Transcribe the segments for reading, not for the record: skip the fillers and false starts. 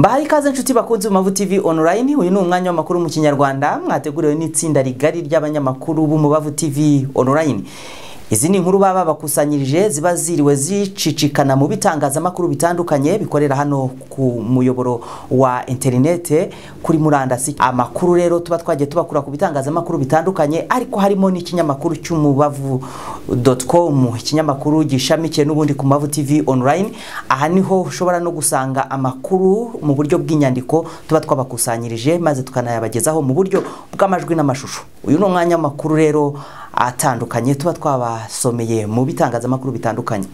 Mbahaye ikaze nshuti bakunze Umubavu TV Online. Uyu ni umwanya w'amakuru mu Kinyarwanda mwateguriwe n'itsinda rigari ry'abanyamakuru b'Umubavu TV Online. Izi ni inkuru baba bakusanyirije ziba ziriwe zicicikana mu bitangazamakuru bitandukanye bikorera hano ku muyoboro wa interinete kuri murandasi. Amakuru rero tuba twagiye tubakura ku bitangazamakuru bitandukanye, ariko harimo n'ikinyamakuru cy'umubavu.com, ikinyamakuru gishamikiye n'ubundi ku Mubavu TV Online. Aha niho ushobora no gusanga amakuru mu buryo bw'inyandiko tuba twabakusanyirije maze tukanayabagezaho mu buryo bw'amajwi n'amashusho. Uyu ni umwanya w'amakuru rero atandukanye tuba twabasomeye mu bitangazamakuru bitandukanye.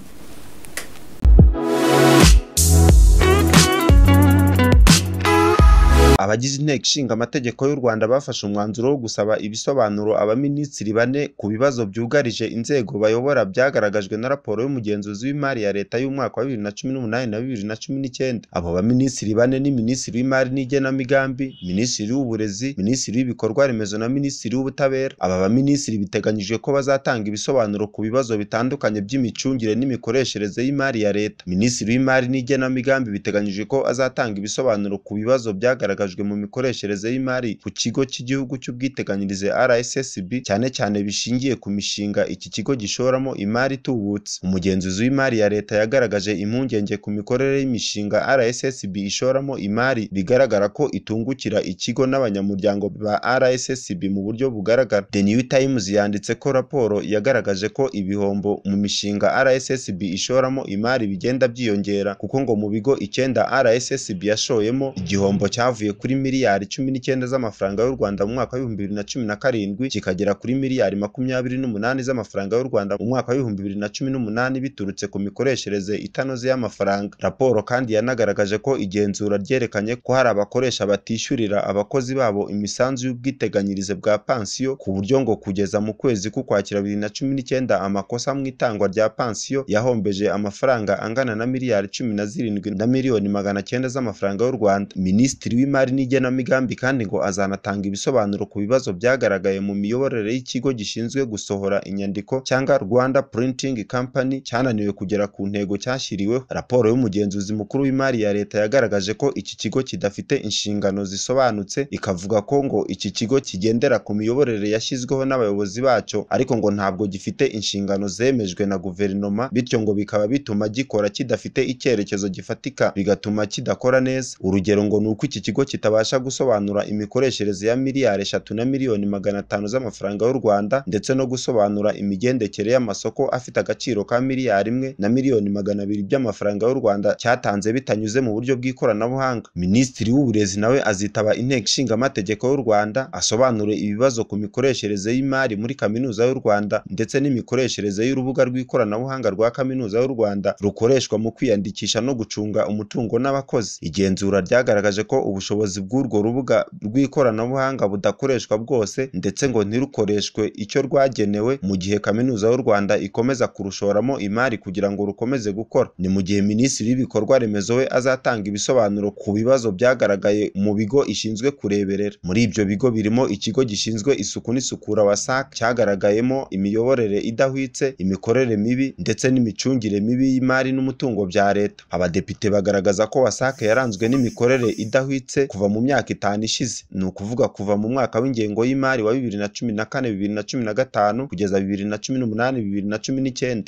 Abagize inteko ishinga amategeko y'u Rwanda bafashe umwanzuro wo gusaba ibisobanuro abaminisitiri bane ku bibazo byugarije inzego bayobora byagaragajwe na raporo y'umugenzuzi w'imari ya leta y'umwaka wa 2018 na 2019. Abo baminisitiri bane ni Minisitiri w'Imari n'Igenamigambi, Minisitiri w'Uburezi, Minisitiri w'Ibikorwa Remezo na Minisitiri w'Ubutabera. Aba baminisitiri biteganyijwe ko bazatanga ibisobanuro ku bibazo bitandukanye by'imicungire n'imikoreshereze y'imari ya leta. Minisitiri w'Imari n'Igenamigambi biteganyijwe ko azatanga ibisobanuro ku bibazo byagaragajwe mu mikoreshereze y'imari ku kigo cy'igihugu cy'ubwiteganyirize RSSB, cyane cyane bishingiye ku mishinga iki kigo gishoramo imari itubutse. Umugenzuzi w'imari ya leta yagaragaje impungenge ku mikorere y'imishinga RSSB ishoramo imari, bigaragara ko itungukira ikigo n'abanyamuryango ba RSSB mu buryo bugaragara. The New Times yanditse ko raporo yagaragaje ko ibihombo mu mishinga RSSB ishoramo imari bigenda byiyongera, kuko ngo mu bigo 9 RSSB yashoyemo igihombo cyavuye kuri miliyari 19 z'amafaranga y'u Rwanda mu mwaka wa 2017 kikagera kuri miliyari 28 z'amafaranga y'u Rwanda mu mwaka wa 2018 biturutse ku mikoreshereze itanoze y'amafaranga. Raporo kandi yanagaragaje ko igenzura ryerekanye ko hari abakoresha batishyurira abakozi babo imisanzu y'ubwiteganyirize bwa pansiyo, ku buryo ngo kugeza mu kwezi k'Ukwakira 2019 amakosa mu itangwa rya pansiyo yahombeje amafaranga angana na miliyari 17 na miliyoni 900 z'amafaranga y'u Rwanda. Minisitiri w'Imari n'Igenamigambi kandi ngo azanatanga ibisobanuro ku bibazo byagaragaye mu miyoborere y'ikigo gishinzwe gusohora inyandiko cyangwa Rwanda Printing Company cyananiwe kugera ku ntego cyashyiriweho. Raporo y'umugenzuzi mukuru w'imari ya leta yagaragaje ko iki kigo kidafite inshingano zisobanutse, ikavuga ko ngo iki kigo kigendera ku miyoborere yashyizweho n'abayobozi bacyo, ariko ngo ntabwo gifite inshingano zemejwe na guverinoma, bityo ngo bikaba bituma gikora kidafite icyerekezo gifatika, bigatuma kidakora neza. Urugero ngo ni uko iki kigo kitabasha gusobanura imikoreshereze ya miliyari 3 na miliyoni 500 z'amafaranga y'u Rwanda, ndetse no gusobanura imigendekere y'amasoko afite agaciro ka miliyari 1 na miliyoni 200 by'amafaranga y'u Rwanda cyatanze bitanyuze mu buryo bw'ikoranabuhanga. Minisitiri w'Uburezi nawe azitaba inteko ishinga amategeko y'u Rwanda asobanure ibibazo ku mikoreshereze y'imari muri Kaminuza y'u Rwanda ndetse n'imikoreshereze y'urubuga rw'ikoranabuhanga rwa Kaminuza y'u Rwanda rukoreshwa mu kwiyandikisha no gucunga umutungo n'abakozi. Igenzura ryagaragaje ko ubushobozi bw'urwo rubuga rw'ikoranabuhanga budakoreshwa bwose, ndetse ngo ntirukoreshwe icyo rwagenewe, mu gihe Kaminuza y'u Rwanda ikomeza kurushoramo imari kugira ngo rukomeze gukora. Ni mu gihe Minisitiri w'Ibikorwa Remezo we azatanga ibisobanuro ku bibazo byagaragaye mu bigo ishinzwe kureberera. Muri ibyo bigo birimo ikigo gishinzwe isuku n'isukura WASAC cyagaragayemo imiyoborere idahwitse, imikorere mibi ndetse n'imicungire mibi y'imari n'umutungo bya leta. Abadepite bagaragaza ko WASAC yaranzwe n'imikorere idahwitse kuva mu myaka 5 ishize, ni ukuvuga kuva mu mwaka w'ingengo y'imari wa 2014 2015 kugeza 2018 2019.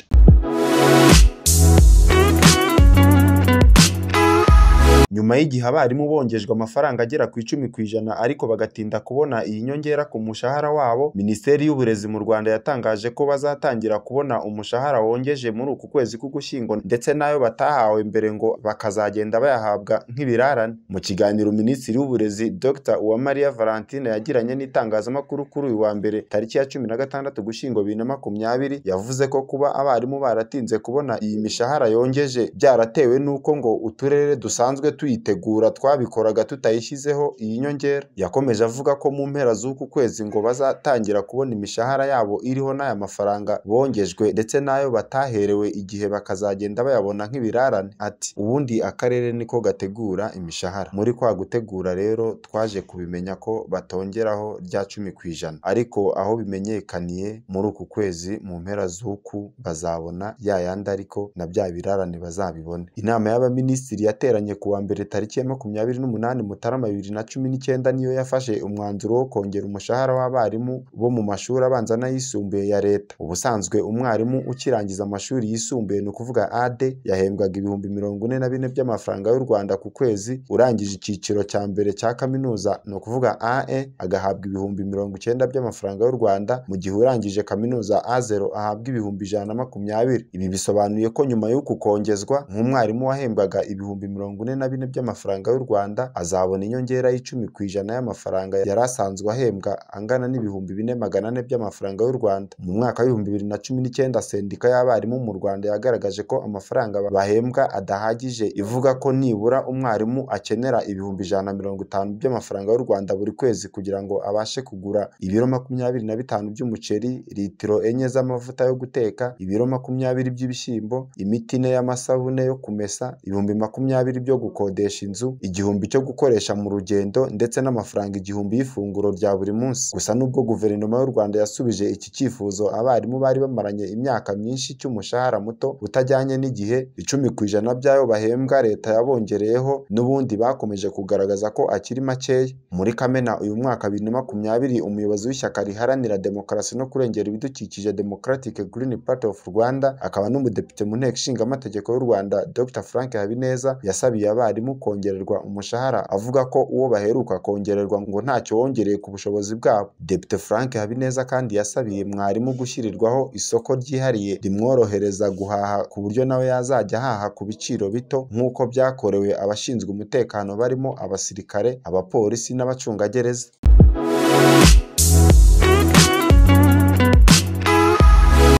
Nyuma y'igihe abarimu bongejwe amafaranga agera ku 10% ariko bagatinda kubona iyi nyongera ku mushahara wabo, Minisiteri y'Uburezi mu Rwanda yatangaje ko bazatangira kubona umushahara wongeje muri uku kwezi k'Ugushyingo, ndetse n'ayo batahawe mbere ngo bakazagenda bayahabwa nk'ibirarane. Mu kiganiro Minisitiri w'Uburezi Dr Uwamariya Valentine yagiranye n'itangazamakuru kuri uyu wa mbere tariki ya 16 Ugushyingo 2020, yavuze ko kuba abarimu baratinze kubona iyi mishahara yongeje byaratewe n'uko ngo uturere dusanzwe tuyitegura twabikoraga tutayishyizeho iyi nyongera. Yakomeje avuga ko mu mpera z'uku kwezi ngo bazatangira kubona imishahara yabo iriho n'aya mafaranga bongejwe ndetse n'ayo bataherewe igihe bakazagenda bayabona nk'ibirarane. Ati ubundi akarere niko gategura imishahara, muri kwa gutegura rero twaje kubimenya ko batongeraho rya 10%, ariko aho bimenyekaniye muri uku kwezi mu mpera z'uku bazabona ya yandi ariko na bya birarane bazabibona. Inama y'abaminisitiri yateranye kuwa mbere tariki ya 28 Mutarama 2019 niyo yafashe umwanzuro wo kongera umushahara w'abarimu bo mu mashuri abanza n'ayisumbuye ya leta. Ubusanzwe umwarimu ukirangiza amashuri yisumbuye, ni ukuvuga AD, yahembwaga 44,000 by'amafaranga y'u Rwanda ku kwezi, urangije icyiciro cya mbere cya kaminuza, ni ukuvuga AE, agahabwa 90,000 by'amafaranga y'u Rwanda, mu gihe urangije kaminuza A0 ahabwa 120,000. Ibi bisobanuye ko nyuma y'uku kongezwa, nk'umwarimu wahembwaga 44,000 by'amafaranga y'u Rwanda azabona inyongera y'10% y'amafaranga yari asanzwe ahembwa angana n'4,400 by'amafaranga y'u Rwanda. Mu mwaka w'ibihumbi 2019 sendika y'abarimu mu Rwanda yagaragaje ko amafaranga bahembwa adahagije, ivuga ko nibura umwarimu akenera 150,000 by'amafaranga y'u Rwanda buri kwezi kugira ngo abashe kugura ibiro 25 by'umuceri, litiro 4 z'amavuta yo guteka, ibiro 20 by'ibishyimbo, imiti 4 y'amasabune yo kumesa, 20,000 byo gukodesha inzu, 1,000 cyo gukoresha mu rugendo ndetse n'amafaranga 1,000 y'ifunguro rya buri munsi. Gusa nubwo guverinoma y'u Rwanda yasubije iki cyifuzo abarimu bari bamaranye imyaka myinshi cy'umushahara muto utajyanye n'igihe, 10% by'ayo bahembwa leta yabongereyeho n'ubundi bakomeje kugaragaza ko akiri makeya. Muri Kamena uyu mwaka 2020 umuyobozi w'ishyaka riharanira demokarasi no kurengera ibidukikije Democratic Green Party of Rwanda akaba n'umudepite mu nteko ishinga amategeko y'u Rwanda Dr Frank Habineza yasabiye abarimu kongererwa umushahara, avuga ko uwo baheruka kongererwa ngo ntacyo wongereye ku bushobozi bwabo. Depite Frank Habineza kandi yasabiye mwarimu gushyirirwaho isoko ryihariye rimworohereza guhaha ku buryo nawe yazajya ahaha ku biciro bito nk'uko byakorewe abashinzwe umutekano barimo abasirikare, abapolisi n'abacungagereza.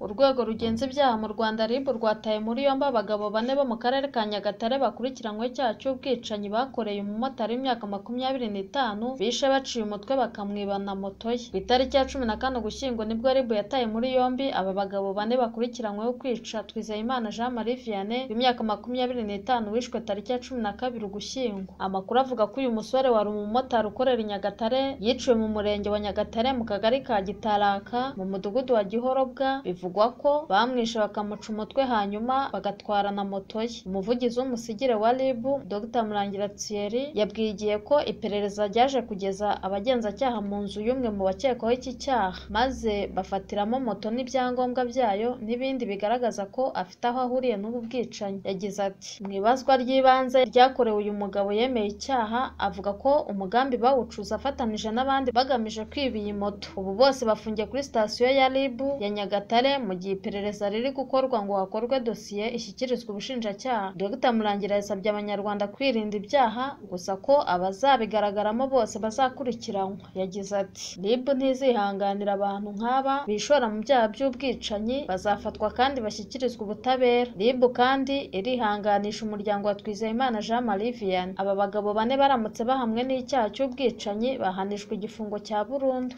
Urwego rugenza ibyaha mu Rwanda RIB rwataye muri yombi abagabo 4 bo mu karere ka Nyagatare bakurikiranywe icyaha cy'ubwicanyi bakoreye umumotari w'imyaka 25 bishe baciye umutwe bakamwibana moto ye. Ku itariki ya 14 Ugushyingo nibwo RIB yataye muri yombi aba bagabo 4 bakurikiranyweho kwica Twizeyimana Jean Marie Vianney w'imyaka 25 wishwe tariki ya 12 Ugushyingo. Amakuru avuga ko uyu musore wari umumotari ukorera i Nyagatare yiciwe mu murenge wa Nyagatare mu kagari ka Gitaraka mu mudugudu wa Gihorobwa. Bivugwa ko bamwishe bakamuca umutwe hanyuma bagatwara na moto ye. Umuvugizi w'umusigire wa RIB Dr Murangira Thierry yabwiye Igihe ko iperereza ryaje kugeza abagenzacyaha mu nzu y'umwe mu bakekwaho iki cyaha, maze bafatiramo moto n'ibyangombwa byayo n'ibindi bigaragaza ko afite aho ahuriye n'ubu bwicanyi. Yagize ati: "Mu ibazwa ry'ibanze ryakorewe uyu mugabo yemeye icyaha, avuga ko umugambi bawucuza afatanije n'abandi bagamije kwiba iyi moto. Ubu bose bafungiye kuri sitasiyo ya RIB ya Nyagatare mu gihe iperereza riri gukorwa ngo hakorwe dosiye ishyikirizwe ubushinjacyaha." Dr Murangira yasabye abanyarwanda kwirinda ibyaha, gusa ko abazabigaragaramo bose bazakurikiranwa. Yagize ati: "RIB ntizihanganira abantu nk'aba bishora mu byaha by'ubwicanyi, bazafatwa kandi bashyikirizwe ubutabera." RIB kandi irihanganisha umuryango wa Twizeyimana Jean Marie Vianney. Aba bagabo 4 baramutse bahamwe n'icyaha cy'ubwicanyi bahanishwa igifungo cya burundu.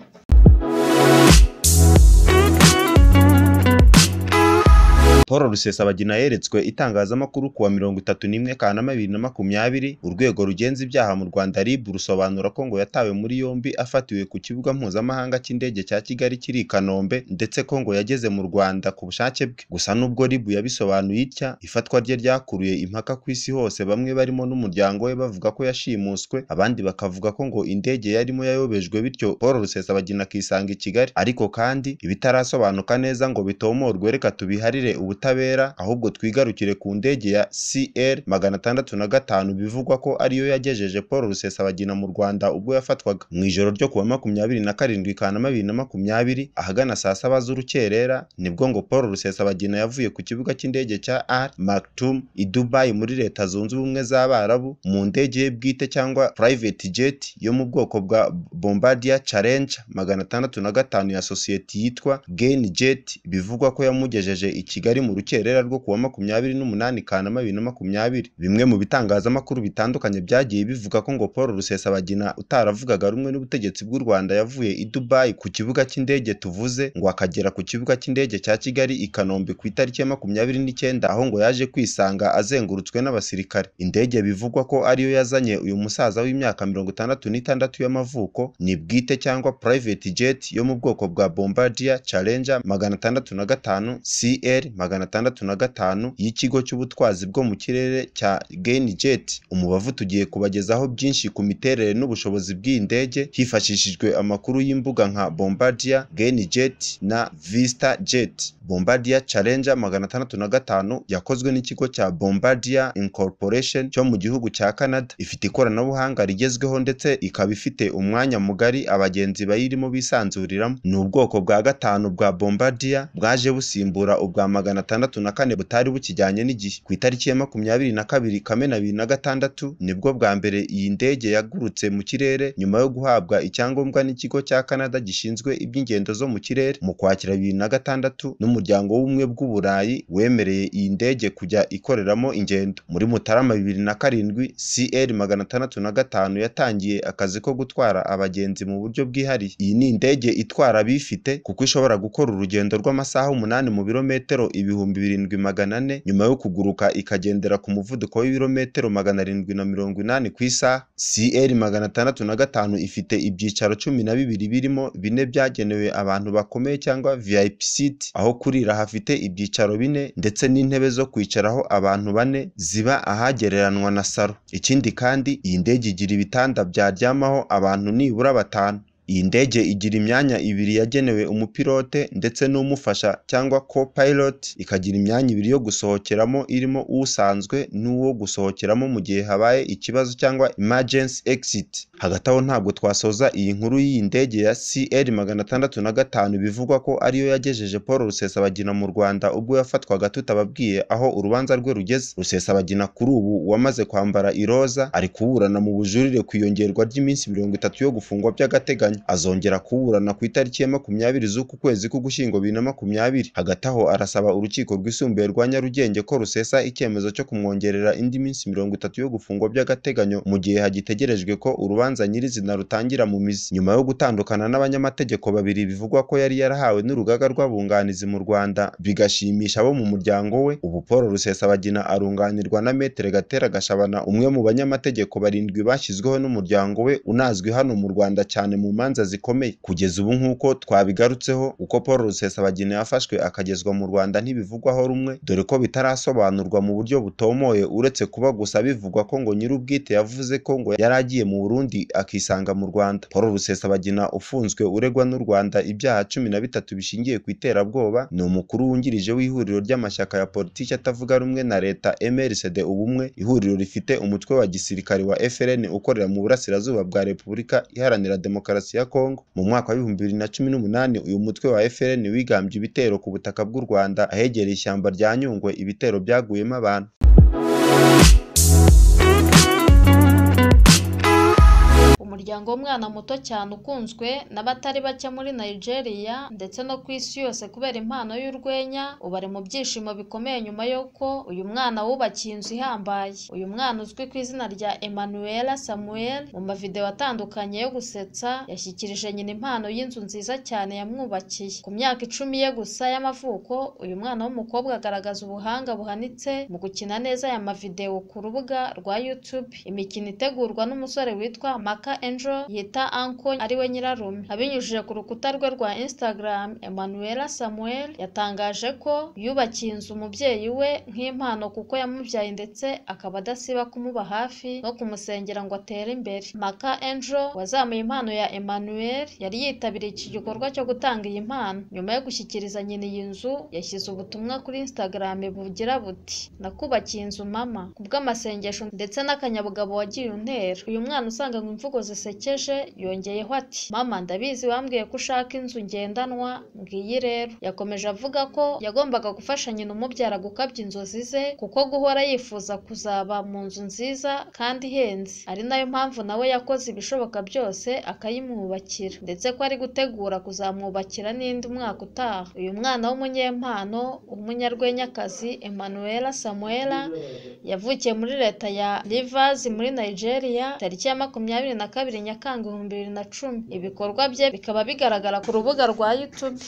Paul Rusesabagina yeretswe itangazamakuru kuwa 31 Kanama 2020. Urwego rugenza ibyaha mu Rwanda RIB rusobanura ko ngo yatawe muri yombi afatiwe ku kibuga mpuzamahanga cy'indege cya Kigali kiri i Kanombe, ndetse ko ngo yageze mu Rwanda ku bushake bwe. Gusa nubwo RIB yabisobanuye itya, ifatwa rye ryakuruye impaka ku isi hose, bamwe barimo n'umuryango we bavuga ko yashimuswe, abandi bakavuga ko ngo indege yarimo yayobejwe, bityo Paul Rusesabagina akisanga i Kigali. Ariko kandi ibitarasobanuka neza ngo bitomorwe, reka tubiharire ubutabera, ahubwo twigarukire ku ndege ya CL 605 bivugwa ko ariyo yagejeje Paul Rusesabagina mu Rwanda ubwo yafatwaga mu ijoro ryo kuwa 27 Kanama 2020 ahagana saa 7 z'urukerera. Nibwo ngo Paul Rusesabagina yavuye ku kibuga cy'indege cya Al Maktoum i Dubai muri Leta Zunze Ubumwe z'Abarabu mu ndege ye bwite cyangwa private jet yo mu bwoko bwa Bombardier Challenger 605 ya sosiyete yitwa Gain Jet, bivugwa ko yamugejeje i Kigali mu rukerera rwo kuwa 28 Kanama 2020. Bimwe mu bitangazamakuru bitandukanye byagiye bivuga ko ngo Paul Rusesabagina utaravugaga rumwe n'ubutegetsi bw'u Rwanda yavuye i Dubai ku kibuga cy'indege tuvuze, ngo akagera ku kibuga cy'indege cya Kigali i Kanombe ku itariki ya 29, aho ngo yaje kwisanga azengurutswe n'abasirikare. Indege bivugwa ko ariyo yazanye uyu musaza w'imyaka 66 y'amavuko ni bwite cyangwa private jet yo mu bwoko bwa Bombardier Challenger 605 CL 605 y'ikigo cy'ubutwazi bwo mu kirere cya GainJet. Umubavu tugiye kubagezaho byinshi ku miterere n'ubushobozi bw'iyi ndege hifashishijwe amakuru y'imbuga nka Bombardier, GainJet na VistaJet. Bombardier Challenger 605 yakozwe n'ikigo cya Bombardier Incorporation cyo mu gihugu cya Canada. Ifite ikoranabuhanga rigezweho ndetse ikaba ifite umwanya mugari abagenzi bayirimo bisanzuriramo. Ni ubwoko bwa gatanu bwa Bombardier bwaje busimbura ubwa 604 butari bukijyanye n'igihe. Ku itariki ya 22 Kamena 2006 nibwo bwa mbere iyi ndege yagurutse mu kirere nyuma yo guhabwa icyangombwa n'ikigo cya Canada gishinzwe iby'ingendo zo mu kirere. Mu Kwakira 2006 n'umuryango w'ubumwe bw'Uburayi wemereye iyi ndege kujya ikoreramo ingendo. Muri Mutarama 2007 CL 605 yatangiye akazi ko gutwara abagenzi mu buryo bwihariye. Iyi ni indege itwara abifite kuko ishobora gukora urugendo rw'amasaha 8 mu birometero 7400 nyuma yo kuguruka ikagendera ku muvuduko w'ibirometero 780 ku isaha. CL 605 ifite ibyicaro 12 birimo bine byagenewe abantu bakomeye cyangwa VIP seat, aho kurira hafite ibyicaro 4 ndetse n'intebe zo kwicaraho abantu 4 ziba ahagereranwa na salo. Ikindi kandi iyi ndege igira ibitanda byaryamaho abantu nibura 5. Iyi ndege igira imyanya 2 yagenewe umupilote ndetse n'umufasha cyangwa co-pilot, ikagira imyanya 2 yo gusohokeramo irimo usanzwe n'uwo gusohokeramo mu gihe habaye ikibazo cyangwa emergency exit. Hagati aho ntabwo twasoza iyi nkuru y'iyi ndege ya CL 605 bivugwa ko ariyo yagejeje Paul Rusesabagina mu Rwanda ubwo yafatwaga tutababwiye aho urubanza rwe rugeze. Rusesabagina kuri ubu wamaze kwambara iroza ari kuburana mu bujurire ku iyongerwa ry'iminsi 30 yo gufungwa by'agateganyo. Azongera kuburana ku itariki ya 20 z'uku kwezi k'Ugushyingo 2020. Hagati aho arasaba urukiko rwisumbuye rwa Nyarugenge ko rusesa icyemezo cyo kumwongerera indi minsi 30 yo gufungwa by'agateganyo mu gihe hagitegerejwe ko urubanza nyirizina rutangira mu mizi. Nyuma yo gutandukana n'abanyamategeko babiri bivugwa ko yari yarahawe n'urugaga rw'abunganizi mu Rwanda bigashimisha abo mu muryango we, ubu Paul Rusesabagina arunganirwa na Maître Gatera Gashabana, umwe mu banyamategeko 7 bashyizweho n'umuryango we unazwi hano mu Rwanda cyane mu manza zikomeye. Kugeza ubu nk'uko twabigarutseho, uko Paul Rusesabagina yafashwe akagezwa mu Rwanda ntibivugwaho rumwe, dore ko bitarasobanurwa mu buryo butomoye, uretse kuba gusa bivugwa ko ngo nyir'ubwite yavuze ko ngo yari agiye mu Burundi akisanga mu Rwanda. Paul Rusesabagina ufunzwe uregwa n'u Rwanda ibyaha 13 bishingiye ku iterabwoba, ni umukuru wungirije w'ihuriro ry'amashyaka ya politiki atavuga rumwe na leta MRCD Ubumwe, ihuriro rifite umutwe wa gisirikare wa FLN ukorera mu burasirazuba bwa Repubulika Iharanira Demokarasi ya Kongo. Mu mwaka wa 2018 uyu mutwe wa FLN wigambye ibitero ku butaka bw'u Rwanda ahegereye ishyamba rya Nyungwe, ibitero byaguyemo abantu. Umuryango w'umwana muto cyane ukunzwe n'abatari bake muri Nigeria ndetse no ku isi yose kubera impano y'urwenya, ubu ari mu byishimo bikomeye nyuma y'uko uyu mwana wubakiye inzu ihambaye. Uyu mwana uzwi ku izina rya Emmanuela Samuel mu mavideo atandukanye yo gusetsa yashyikirije nyina impano y'inzu nziza cyane yamwubakiye. Ku myaka 10 ye gusa y'amavuko, uyu mwana w'umukobwa agaragaza ubuhanga buhanitse mu gukina neza aya mavideo ku rubuga rwa YouTube. Imikino itegurwa n'umusore witwa Maka Angel yita Uncle ariwe nyirarume. Abinyujije ku rukuta rwe rwa Instagram, Emmanuela Samuel yatangaje ko yubakiye inzu umubyeyi we nk'impano kuko yamubyaye ndetse akaba adasiba kumuba hafi no kumusengera ngo atere imbere. Maka Angel wazamuye impano ya Emmanuel yari yitabiriye iki gikorwa cyo gutanga iyi mpano. Nyuma yo gushyikiriza nyina iyi nzu, yashyize ubutumwa kuri Instagram bugira buti: "Nakubakiye inzu mama, kubw'amasengesho ndetse n'akanyabugabo wagiye untera." Uyu mwana usanga ngo imvugo zisekeje yongeyeho ati: "Mama, ndabizi wambwiye ko ushaka inzu ngendanwa, ngiyi rero." Yakomeje avuga ko yagombaga gufasha nyina umubyara gukabya inzozi ze kuko guhora yifuza kuzaba mu nzu nziza kandi ihenze, ari nayo mpamvu nawe yakoze ibishoboka byose akayimwubakira, ndetse ko ari gutegura kuzamwubakira n'indi umwaka utaha. Uyu mwana w'umunyempano umunyarwenyakazi Emmanuela Samuela yavukiye muri leta ya Rivers muri Nigeria tariki ya 22 Nyakanga 2010. Ibikorwa bye bikaba bigaragara ku rubuga rwa YouTube.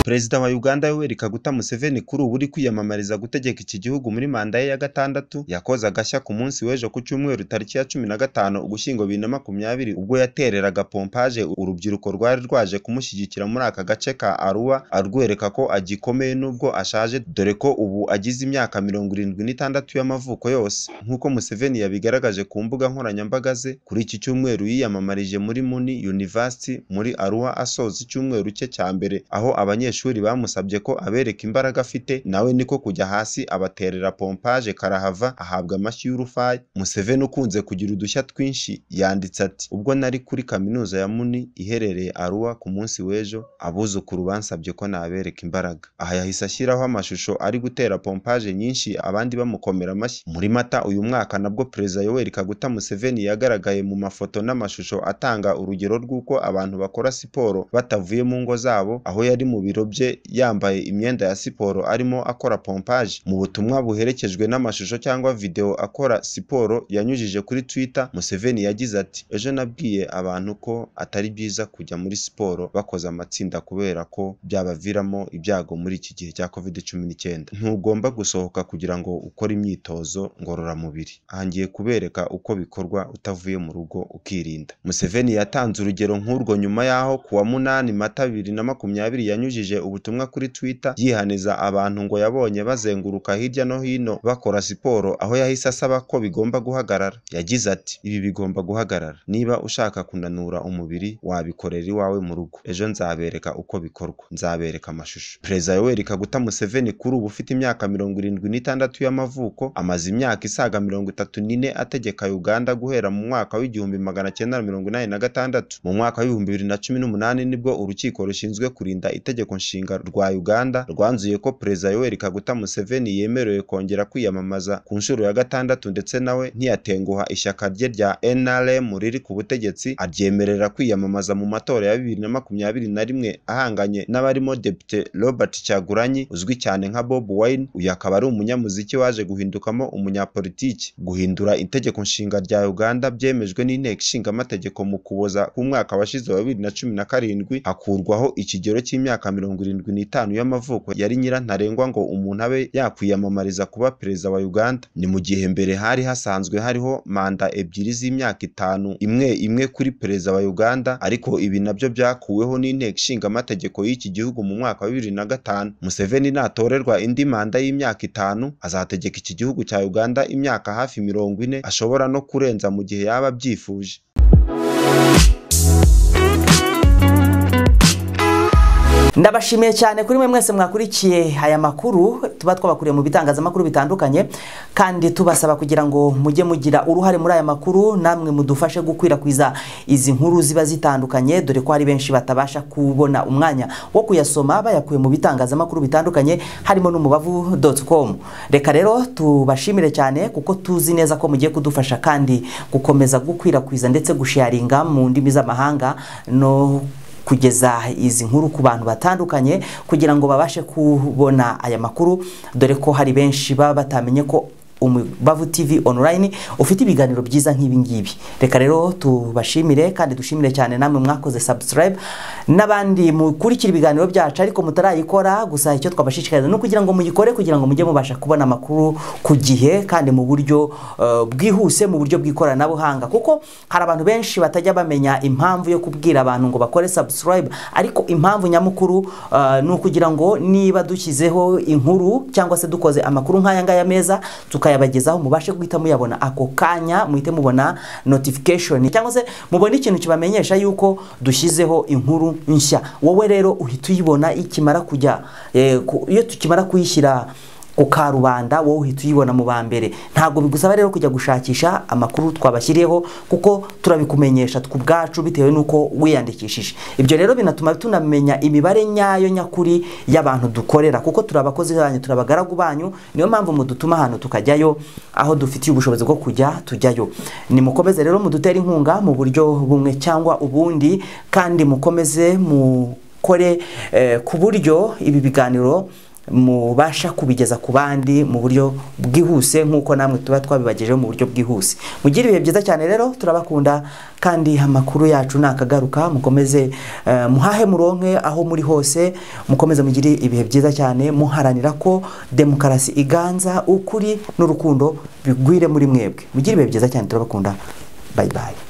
Perezida wa Uganda Yoweri Kaguta Museveni kuri ubu uri kwiyamamariza gutegeka iki gihugu muri manda ye ya gatandatu, yakoze agashya ku munsi w'ejo ku cyumweru tariki ya 15 Ugushyingo 2020 ubwo yatereraga pompaje urubyiruko rwari rwaje kumushyigikira muri aka gace ka Arua, arwereka ko agikomeye nubwo ashaje, dore ko ubu agize imyaka 76 y'amavuko yose. Nk'uko Museveni yabigaragaje ku mbuga nkoranyambaga ze, kuri iki cyumweru yiyamamarije muri Muni University muri Arua asoza icyumweru cye cya mbere, aho abanyeshuri bamusabye ko abereka imbaraga afite, nawe niko kujya hasi abaterera pompaje karahava, ahabwa amashyi y'urufaya. Museveni ukunze kugira udushya twinshi yanditse ati: "Ubwo nari kuri kaminuza ya Muni iherereye Arua ku munsi w'ejo, abuzukuru bansabye ko nabereka imbaraga." Aha yahise ashyiraho amashusho ari gutera pompaje nyinshi, abandi bamukomera amashyi. Muri Mata uyu mwaka nabwo Perezida Yoweri Kaguta Museveni yagaragaye mu mafoto n'amashusho atanga urugero rw'uko abantu bakora siporo batavuye mu ngo zabo, aho yari mu biro bye yambaye imyenda ya siporo arimo akora pompaje. Mu butumwa buherekejwe n'amashusho cyangwa video akora siporo yanyujije kuri Twitter, Museveni yagize ati: "Ejo nabwiye abantu ko atari byiza kujya muri siporo bakoze amatsinda kubera ko byabaviramo ibyago muri iki gihe cya COVID-19. Ntugomba gusohoka kugira ngo ukore imyitozo ngororamubiri. Aha ngiye kubereka uko bikorwa utavuye mu rugo ukirinda." Museveni yatanze urugero nk'urwo nyuma y'aho kuwa 8 Mata 2020 yanyujije ubutumwa kuri Twitter yihaniza abantu ngo yabonye bazenguruka hirya no hino bakora siporo, aho yahise asaba ko bigomba guhagarara. Yagize ati: "Ibi bigomba guhagarara. Niba ushaka kunanura umubiri wabikorera iwawe mu rugo. Ejo nzabereka uko bikorwa, nzabereka amashusho." Perezida Yoweri Kaguta Museveni kuri ubu ufite imyaka 76 y'amavuko, amaze imyaka isaga 34 ategeka Uganda guhera mu mwaka w'1986. Mu mwaka w'2018 nibwo urukiko rushinzwe kurinda itegeko nshinga rwa Uganda rwanzuye ko Perezida Yoweri Kaguta Museveni yemerewe kongera kwiyamamaza ku nshuro ya gatandatu, ndetse nawe ntiyatenguha ishyaka rye rya NRM riri ku butegetsi, aryemerera kwiyamamaza mu matora ya 2021 ahanganye n'abarimo Depite Robert Kyagulanyi uzwi cyane nka Bobi Wine. Uyu akaba ari umunyamuziki waje guhindukamo umunyapolitiki. Guhindura itegeko nshinga rya Uganda byemejwe n'inteko ishinga amategeko mu Kuboza k'umwaka washize wa 2017, hakurwaho ikigero cy'imyaka 75 y'amavuko yari nyirantarengwa ngo umuntu abe yakwiyamamariza kuba perezida wa Uganda. Ni mu gihe mbere hari hasanzwe hariho manda ebyiri z'imyaka 5 imwe imwe kuri perezida wa Uganda, ariko ibi nabyo byakuweho n'inteko ishinga amategeko y'iki gihugu mu mwaka wa 2005. Museveni natorerwa indi manda y'imyaka 5 azategeka iki gihugu cya Uganda imyaka hafi 40, ashobora no kurenza mu gihe yaba abyifuje. Ndabashimiye cyane kuri mwe mwese mwakurikiye aya makuru tuba twabakuriye mu bitangazamakuru bitandukanye, kandi tubasaba kugira ngo mujye mugira uruhare muri aya makuru, namwe mudufashe gukwirakwiza izi nkuru ziba zitandukanye, dore ko hari benshi batabasha kubona umwanya wo kuyasoma bayakuye mu bitangazamakuru bitandukanye harimo n'umubavu.com. Reka rero tubashimire cyane kuko tuzi neza ko mugiye kudufasha kandi gukomeza gukwirakwiza ndetse gusharinga mu ndimi z'amahanga no kugeza izi nkuru ku bantu batandukanye kugira ngo babashe kubona aya makuru, dore ko hari benshi baba batamenye ko Umubavu TV online ufite ibiganiro byiza nk'ibi ngibi. Reka rero tubashimire kandi dushimire cyane namwe mwakoze subscribe n'abandi mukurikira ibiganiro byacu ariko mutarayikora. Gusa icyo twabashishikariza no kugira ngo muyikore kugira ngo mujye mubasha kubona amakuru ku gihe kandi mu buryo bwihuse, mu buryo bw'ikoranabuhanga, kuko hari abantu benshi batajya bamenya impamvu yo kubwira abantu ngo bakore subscribe, ariko impamvu nyamukuru ni ukugira ngo niba dushyizeho inkuru cyangwa se dukoze amakuru nk'aya ngaya meza tukayabagezaho mubashe guhita muyabona ako kanya, muhite mubona notification cyangwa se mubone ikintu kibamenyesha yuko dushyizeho inkuru nshya. Wowe rero uhita uyibona ikimara kujya, iyo tukimara kuyishyira ku karubanda wowe uhita uyibona mu ba mbere. Ntabwo bigusaba rero kujya gushakisha amakuru twabashyiriyeho kuko turabikumenyesha twubwacu bitewe nuko wiyandikishije. Ibyo rero binatuma tunamenya imibare nyayo nyakuri y'abantu dukorera, kuko turabakozi banyu, turabagaragu banyu, niyo mpamvu mudutuma ahantu tukajyayo aho dufitiye ubushobozi bwo kujya tujyayo. Nimukomeze rero mudutera inkunga mu buryo bumwe cyangwa ubundi, kandi mukomeze mukore ku buryo ibi biganiro mubasha kubigeza ku bandi mu buryo bwihuse nk'uko namwe tuba twabibagejeho mu buryo bwihuse. Mugire ibihe byiza cyane rero, turabakunda kandi amakuru yacu nakagaruka. Mukomeze muhahe muronke aho muri hose, mukomeze mugire ibihe byiza cyane, muharanira ko demokarasi iganza, ukuri n'urukundo bigwire muri mwebwe. Mugire ibihe byiza cyane, turabakunda. Bye bye.